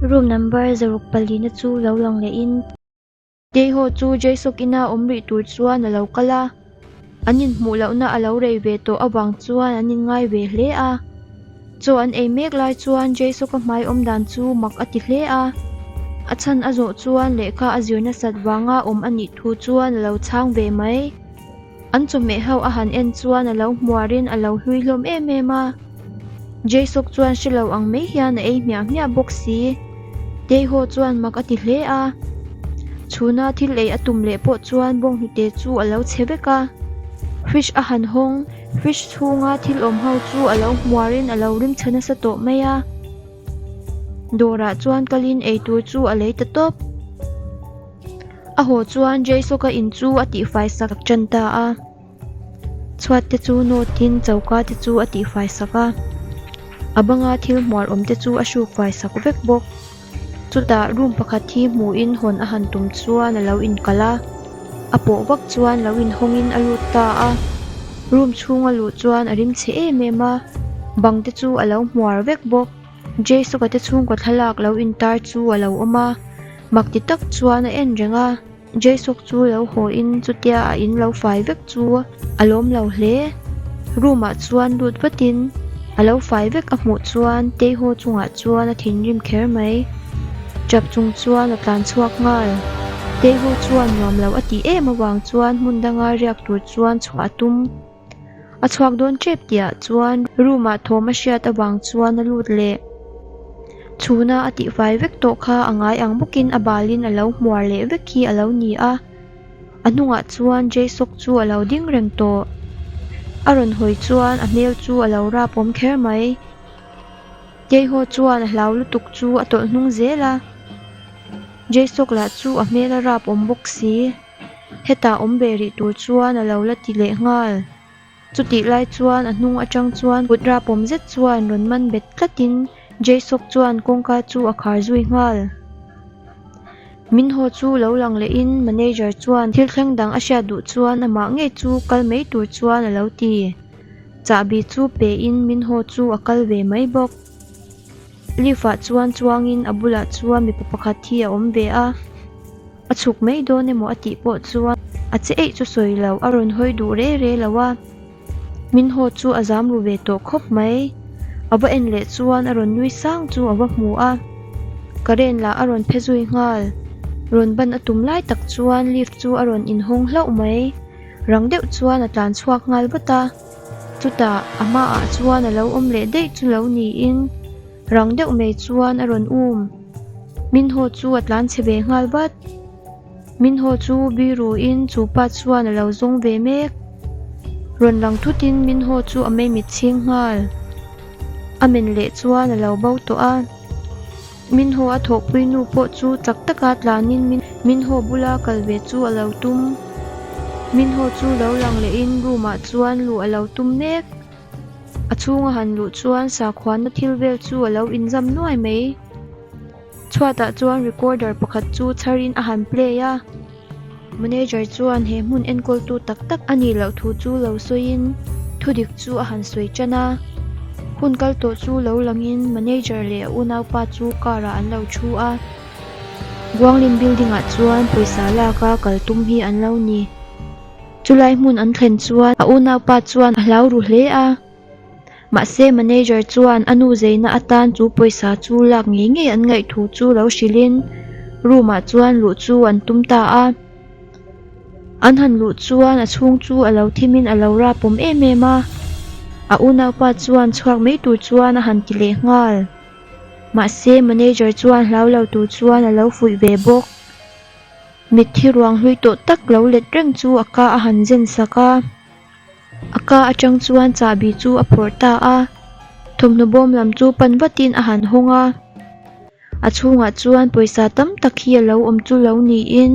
Room number 6 palina chu lo lang lehin. Teiho chu Jaisawk ina awm rih tur chuan a lo kal a, an inhmuh lohna a lo rei ve tawh avang chuan an inngai ve hle a. Chaw an ei mek lai chuan Jaisawka hmai awm dan chu mak a ti hle a, a chhan a zawh chuan lehkha a zir nasat vanga awm a nih thu chuan a lo chhang ve mai. An chawhmeh ho a han en chuan a lo hmuarin a lo hlui hlawm em em a. Jaisawk chuan hre lo ang mai hian a ei hmiah hmiah bawk si. Teihaw chuan mak a ti hle a. Chhuna thil ei a tum leh pawh chuan bawnghnute chu a lo chhe vek a. Fridge a han hawng, fridge chhunga thil awm ho chu a lo hmuarin a lo rim chhe nasa tawh mai a. Dawrah chuan kalin eitur chu a lei ta tawp. A haw chuan Jaisawka in chu a tihfai sak tan ta a. Chhuat te chu nawtin choka te chu a tihfai sak a. A banga thil hmuar awm te chu a hruk fai sak vek bawk. Chutah room pakhat hi hmuhin hawn a han tum chuan a lo inkalh a. A pawh vak chuan lo inhawngin a lut ta a. Room chhung a luh chuan a rim chhe em em a. Bang te chu a lo hmuar vek bawk. Jaisawka te chhungkaw thlalak lo intar chu a lo awm a. Mak ti tak chuan a en reng a, Jaisawk chu lo haw in chutia a in lo fai vek chu a lawm lo hle. Room ah chuan lut vat in a lo fai vek a hmuh chuan Teihaw chungah chuan a thinrim kher mai. Tap chung chuan a tlan chhuak nghal. Teihaw chuan nuam lo a tih em avang chuan hmun danga riak tur chuan chhuah a tum. A chhuak dawn tep tihah chuan room ah thawm a hriat avang chuan a lut leh. Chhuna a tihfai vek tawh kha a ngai ang bawkin a balin a lo hmuar leh vek hi a lo ni a. A hnungah chuan Jaisawk chu a lo ding reng tawh. A rawn hawi chuan a hmel chu a lo rap awm kher mai. Teihaw chuan a hlau lutuk chu a tawlh hnung zel a. Jaisawk lah chu a hmel a rap awm bawk si. Hetah awm ve rih tur chuan a lo la ti leh nghal. Chutih lai chuan a hnung atang chuan kut rapawm zet chuan rawn man bet tlatin Jaisawk chuan kawngka chu a khar zui nghal. Min haw chu lo lang lehin manager chuan thil thleng dang a hriat duh chuan amah ngei chu kal mai tur chuan a lo ti. Chahbi chu pein min haw chu a kal ve mai bawk. Lift ah chuan chuangin a bulah chuan mipa pakhat hi a awm ve a. A chhuk mai dawn emaw a tih pawh chuan a che eih chu sawi lo, a rawn hawi duh re re lo a. Min haw chu a zam ru ve tawh khawp mai. A va en leh chuan a rawn nui sang chu a va hmu a. Current lah a rawn phe zui nghal. Rawn ban a tum lai tak chuan lift chu a rawn inhawng hlauh mai. Rang deuh chuan a tlan chhuak nghal vat a. Chutah a hmaah chuan a lo awm leh daih chu lo niin. Rang deuh mai chuan a rawn um. Min haw chu a tlan chhe ve nghal vat. Min haw chu biruin chu pa chuan a lo zawng ve mek. Rawn lang thutin min haw chu a meimit chhing nghal. A men leh chuan a lo bo tawh a. Min haw a thawhpui nu pawh chu chak taka tlanin min haw bula kal ve chu a lo tum. Min haw chu lo lang lehin room ah chuan luh a lo tum mek. A chhunga han luh chuan sakhuana thil vel chu a lo inzam nuai mai. Chhuatah chuan recorder pakhat chu chharin a han play a. Manager chuan he hmun enkawltu tak tak a nih loh thu chu lo sawiin thudik chu a han sawi tan a. Hun kal tawh chu lo langin manager leh a unaupa chu car ah an lo thu a. Guanglin building ah chuan pawisa laka kal tum hi an lo ni. Chulai hmun an thlen chuan a unaupa chuan a hlau ru hle a. Mahse manager chuan a nu zeina atan chu pawisa chu lak ngei ngei an ngaih thu chu lo hrilhin room ah chuan luh chu an tum ta a. An han luh chuan a chhung chu a lo thimin a lo rapawm em em a. A unaupa chuan chhuak mai tur chuan a han ti leh nghal. Mahse manager chuan hlau lo tur chuan a lo fuih ve bawk. Mitthi ruang hlui tawh tak lo let reng chu a ka a han zen sak a. A ka atang chuan chahbi chu a phawrh ta a. Thawmhnaw bawm lam chu pan vatin a han hawng a. A chhungah chuan pawisa tam tak hi a lo awm chu lo niin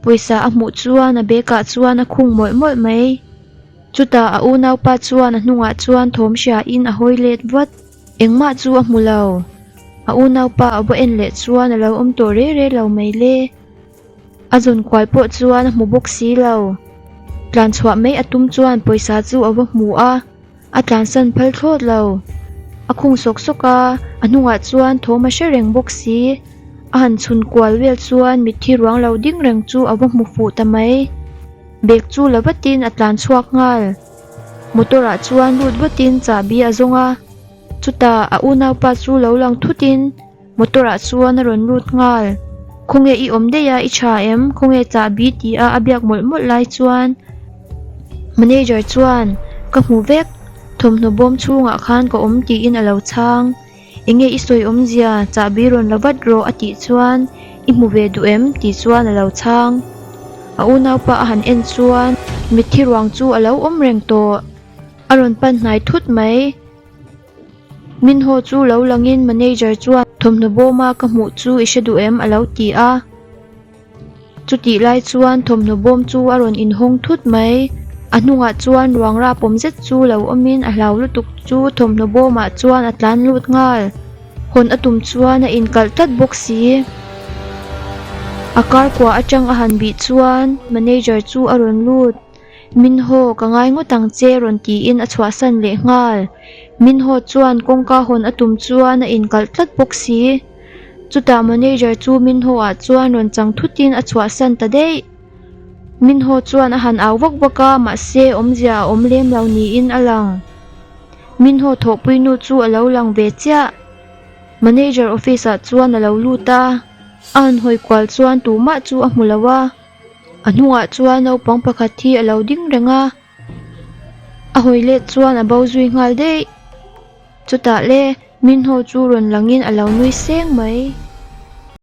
pawisa a hmuh chuan a bag ah chuan a khung mawlh mawlh mai. Chutah a unaupa chuan a hnungah chuan thawm hriain a hawi let vat. Engmah chu a hmu lo. A unaupa a va en leh chuan a lo awm tawh re re lo mai le. A zawn kual pawh chuan a hmu bawk si lo. Tlan chhuah mai a tum chuan pawisa chu a va hmu a, a tlansan phal thlawt lo. A khung sawk sawk a, a hnungah chuan thawm a hre reng bawk si. A han chhun kual vel chuan mitthi ruang lo ding reng chu a va hmu fuh ta mai. Bag chu la vatin a tlan chhuak nghal. Motor ah chuan lut vatin chahbi a zawng a, chutah a unaupa chu lo lang thutin motor ah chuan a rawn lut nghal. Khawnge i awm daih a, i tha em? Khawnge chahbi ti a a biak mawlh mawlh lai chuan manager chuan ka hmu vek, thawmhnaw bawm chhungah khan ka awm tiin a lo chhang. Enge i sawi awmzia chahbi rawn la vat rawh a tih chuan i hmu ve duh em tih chuan a lo chhang. A unaupa a han en chuan mitthi ruang chu a lo awm reng tawh. A rawn pan hnai thut mai. Minho chu lo langin manager chuan thawmhnaw bawma ka hmuh chu i hre duh em a lo ti a. Chutih lai chuan thawmhnaw bawm chu a rawn inhawng thut mai. A hnungah chuan ruang rapawm zet chu lo awmin a hlau lutuk chu thawmhnaw bawmah chuan a tlan lut nghal. Hawn a tum chuan a inkalh tlat bawk si. A kar kua atang a han bih chuan manager chu a rawn lut. Min haw, ka ngai ngawt ang che rawn tiin a chhuahsan leh nghal. Min haw chuan kawngka hawn a tum chuan a inkalh tlat bawk si. Chutah manager chu Minho ah chuan rawn chang thutin a chhuahsan ta daih. Minho chuan a han au vak vak a, mahse awmzia a awm lem lo niin a lang. Minho thawhpui nu chu a lo lang ve chiah. Manager office ah chuan a lo lut a, a han hawi kual chuan tumah chu a hmu lo a. A hnungah chuan naupang pakhat hi a lo ding reng a, a hawi let chuan a bo zui nghal daih. Chutah le, Minho chu rawn langin a lo nui seng mai.